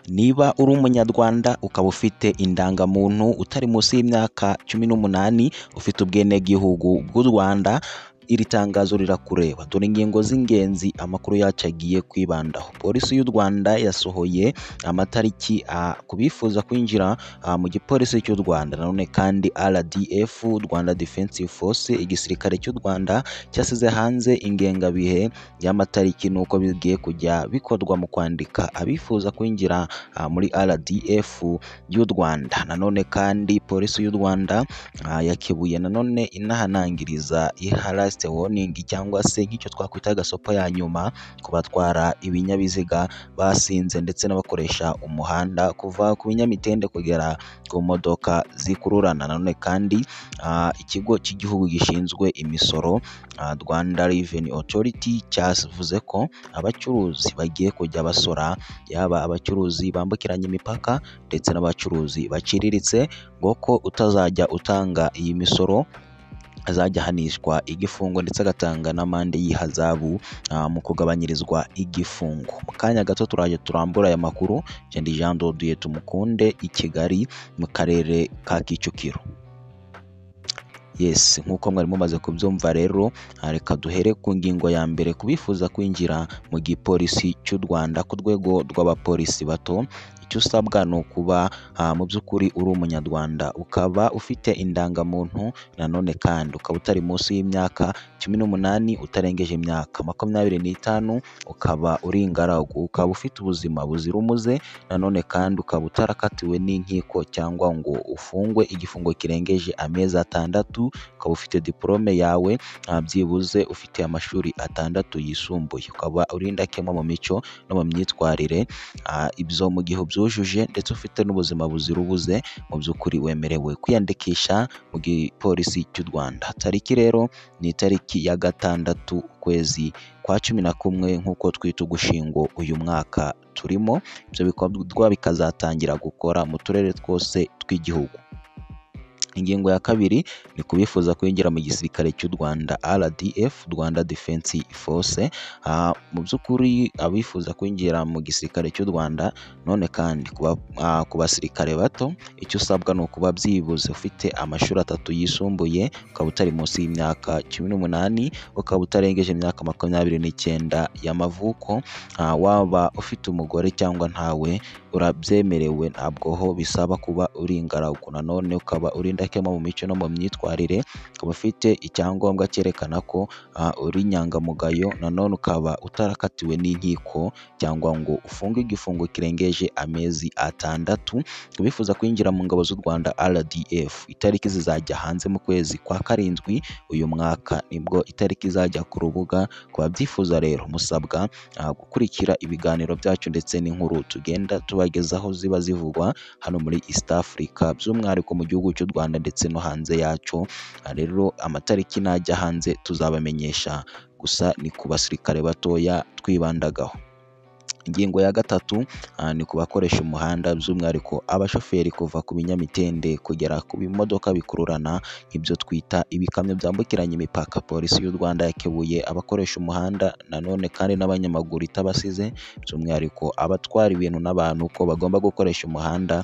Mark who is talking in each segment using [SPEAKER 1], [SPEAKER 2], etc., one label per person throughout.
[SPEAKER 1] Niba uri umunyarwanda ukaba ufite indangamuntu utari munsi y'imyaka 18 ufite ubwenegihugu bw'u Rwanda, iri tangazo rirakureba. Dore ingingo z'ingenzi amakuru yacu agiye kwibandaho. Polisi y'u Rwanda yasohoye amatariki ku bifuza kwinjira mu gipolisi cy'u Rwanda. Nanone kandi RDF, Rwanda Defense Force, igisirikare cy'u Rwanda cyasize hanze ingengabihe y'amatariki n'uko bigiye kujya bikorwa mu kwandika abifuza kwinjira muri RDF y'u Rwanda. Nanone kandi polisi y'u Rwanda yakebuye nanone inahanangiriza iha last warning cyangwa se nk'icyo twakwita agasopo ya nyuma ku batwara ibinyabiziga basinze ndetse n'abakoresha umuhanda kuva ku binyamitende kugera ku modoka zikururana. Nanone kandi ikigo cy'igihugu gishinzwe imisoro, Rwanda Revenue Authority, cyavuze ko abacuruzi bagiye kujya basora, yaba abacuruzi bambukiranya imipaka ndetse n'abacuruzi baciriritse, ngo ko utazajya utanga iyi misoro azajya ahanishwa igifungo ndetse agatanga n'amande y'ihazabu mu kugabanyirizwa igifungo. Mu kanya gato turaje turambura aya makuru. Ndi Jean Dodier Tumukunde i Kigali mu karere ka Kicukiro. Yes, nk'uko mwari mumaze kubyumva rero, reka duhere ku ngingo ya mbere ku bifuza kwinjira mu gipolisi cy'u Rwanda ku rwego rw'abapolisi bato. Icyo usabwa ni ukuba mu by'ukuri uri umunyarwanda, ukaba ufite indangamuntu, nanone kandi ukaba utari munsi y'imyaka 18, utarengeje imyaka 25, ukaba uri ingaragu, ukaba ufite ubuzima buzira umuze, nanone kandi ukaba utarakatiwe n'inkiko cyangwa ngo ufungwe igifungo kirengeje amezi 6, ukaba ufite diporome yawe, byibuze ufite amashuri 6 yisumbuye, ukaba uri indakemwa mu mico no mu myitwarire. Ibyo mu gihe ubyujuje ndetse ufite n'ubuzima buzira ubuze, mu by'ukuri wemerewe kwiyandikisha mu gipolisi cy'u Rwanda. Tariki rero ni itariki ya 6 ukwezi kwa 11 nk'uko twita Ugushyingo uyu mwaka turimo. Ibyo bikorwa bikazatangira gukora mu turere twose tw'igihugu. Ingingo ya kabiri ni kubifuza kwinjira mu gisirikare cy'u Rwanda RDF, Rwanda Defense Force. Mu by'ukuri abifuza kwinjira mu gisirikare cy'u Rwanda, none kandi ku basirikare bato, icyo usabwa ni ukuba byibuze ufite amashuri 3 yisumbuye, ukaba utari munsi y'imyaka 18, ukaba utarengeje imyaka 29 y'amavuko, waba ufite umugore cyangwa ntawe urabyemerewe, ntabwo ho bisaba kuba uri ingaragu. Nanone ukaba uri indakemwa mu mico no mu myitwarire, ukaba ufite icyangombwa cyerekana ko uri inyangamugayo, nanone ukaba utarakatiwe n'inkiko cyangwa ngo ufunge igifungo kirengeje amezi 6. Kubifuza kwinjira mu ngabo z'u Rwanda RDF, itariki zizajya hanze mu kwezi kwa 7 uyu mwaka, nibwo itariki izajya ku rubuga. Ku babyifuza rero musabwa gukurikira ibiganiro byacu ndetse n'inkuru tugenda tubagezaho ziba zivugwa hano muri East Africa, by'umwihariko mu gihugu cy'u Rwanda ndetse no hanze yacyo. Rero amatariki najya hanze tuzabamenyesha, gusa ni ku basirikare batoya twibandagaho. Ingingo ya gatatu ni ku bakoresha umuhanda, by'umwihariko abashoferi kuva ku binyamitende kugera ku bimodoka bikururana, ibyo twita ibikamyo byambukiranya imipaka. Polisi y'u Rwanda yakebuye abakoresha umuhanda nanone kandi n'abanyamaguru itabasize, by'umwihariko abatwara ibintu n'abantu, ko bagomba gukoresha umuhanda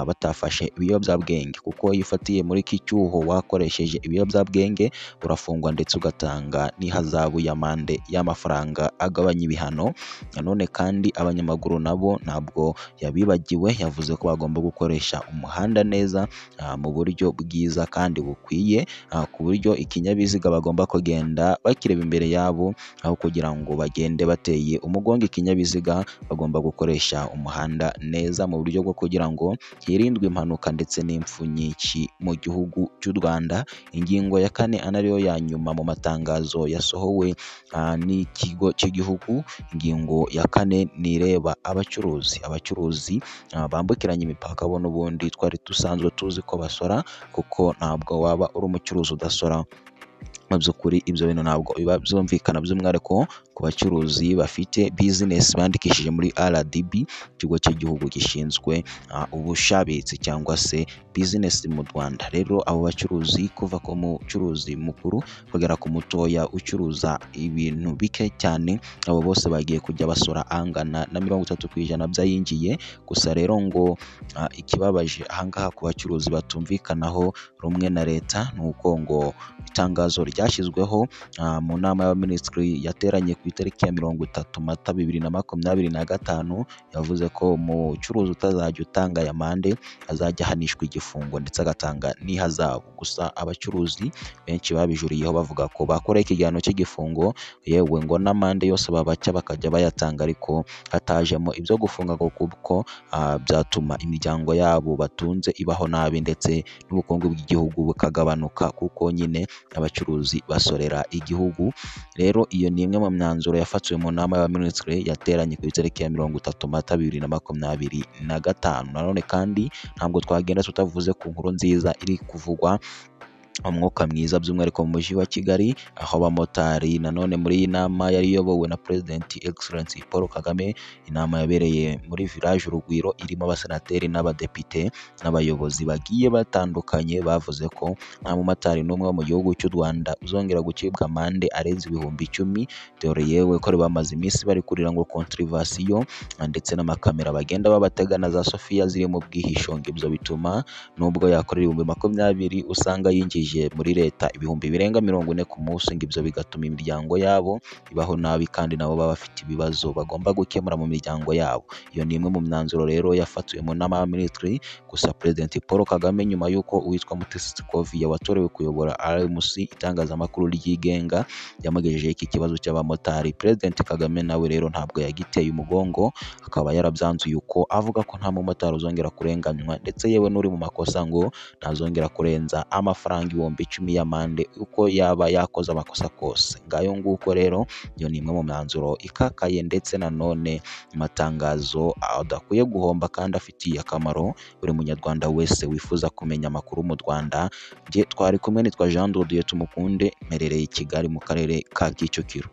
[SPEAKER 1] batafashe ibiyobyabwenge, kuko iyo ufatiye muri iki cyuho wakoresheje ibiyobyabwenge urafungwa ndetse ugatanga n'ihazabu y'amande y'amafaranga agabanya ibihano. Nanone kandi abanyamaguru nabo ntabwo yabibagiwe, yavuze ko bagomba gukoresha umuhanda neza mu buryo bwiza kandi bukwiye, ku buryo ikinyabiziga bagomba kugenda bakireba imbere yabo, aho kugira ngo bagende bateye umugongo ikinyabiziga. Bagomba gukoresha umuhanda neza mu buryo bwo kugira ngo hirindwe impanuka ndetse n'impfu nyinshi mu gihugu cy'u Rwanda. Ingingo ya kane anariyo ya nyuma mu matangazo yasohowe n'ikigo cy'igihugu, ingingo ya kane nireba abacuruzi. Abacuruzi bambukiranya imipaka bo n'ubundi twari dusanzwe tuzi ko basora, kuko ntabwo waba uri umucuruzi udasora. Mu by'ukuri ibyo bintu ntabwo biba byumvikana, by'umwihariko ku bacuruzi bafite business bandikishije muri RDB, ikigo cy'igihugu gishinzwe ubushabitsi cyangwa se business mu Rwanda. Rero abo bacuruzi kuva ku mucuruzi mukuru kugera ku mutoya ucuruza ibintu bike cyane, abo bose bagiye kujya basora angana na 30% by'ayinjiye. Gusa rero ngo ikibabaje ahangaha ku bacuruzi batumvikanaho rumwe na leta ni uko ngo itangazo ryashyizweho mu nama y'abaminisitiri yateranye ku itariki ya 30 Mata 2025, yavuze ko umucuruzi utazajya utanga aya mande azajya ahanishwa igifungo ndetse agatanga n'ihazabu. Gusa abacuruzi benshi babijuriyeho bavuga ko bakora ikigihano cy'igifungo, yewe ngo n'amande yose babaca bakajya bayatanga ariko hatajemo ibyo gufunga ngo kuko byatuma imiryango yabo batunze ibaho nabi ndetse n'ubukungu bw'igihugu bukagabanuka kuko nyine abacuruzi basorera igihugu. Rero iyo ni imwe mu myanzuro yafatiwe mu nama y'abaminisitiri yateranye ku itariki ya 30 Mata 2025. Nanone kandi ntabwo twagenda tutavuze ku nkuru nziza iri kuvugwa umwuka mwiza by'umwihariko mu mujyi wa Kigali, aho abamotari nanone muri iyi nama yari iyobowe na President Excellency Paul Kagame, inama yabereye muri Village Urugwiro irimo abasenateri n'abadepite n'abayobozi bagiye batandukanye, bavuze ko nta mumotari n'umwe wo mu gihugu cy'u Rwanda uzongera gucibwa amande arenze 10,000, dore yewe ko bamaze iminsi bari kurira ngo contrivasiyo ndetse n'amakamera bagenda babatega na za Sofiya ziri mu bwihisho, ngo ibyo bituma nubwo yakorera 20,000 usanga yinjije muri leta ibihumbi birenga 40 ku munsi, ngo ibyo bigatuma imiryango yabo ibaho nabi kandi nabo baba bafite ibibazo bagomba gukemura mu miryango yabo. Iyo ni imwe mu myanzuro rero yafatiwe mu nama y'abaminisitiri. Gusa President Paul Kagame nyuma y'uko uwitwa Mutesi Scovia watorewe kuyobora RMC, itangazamakuru ryigenga, yamugejejeho iki kibazo cy'abamotari, President Kagame nawe rero ntabwo yagiteye umugongo, akaba yarabyanzuye uko avuga ko nta mumotari uzongera kurenganywa ndetse yewe n'uri mu makosa ngo ntazongera kurenza amafaranga 10,000 y'amande uko yaba yakoze amakosa kose. Ngayo nguko rero iyo ni imwe mu myanzuro ikakaye ndetse nanone amatangazo adakwiye guhomba kandi afitiye akamaro buri munyarwanda wese wifuza kumenya amakuru mu Rwanda. Njye twari kumwe nitwa Jean Dodier Tumukunde, mperereye i Kigali mu karere ka Kicukiro.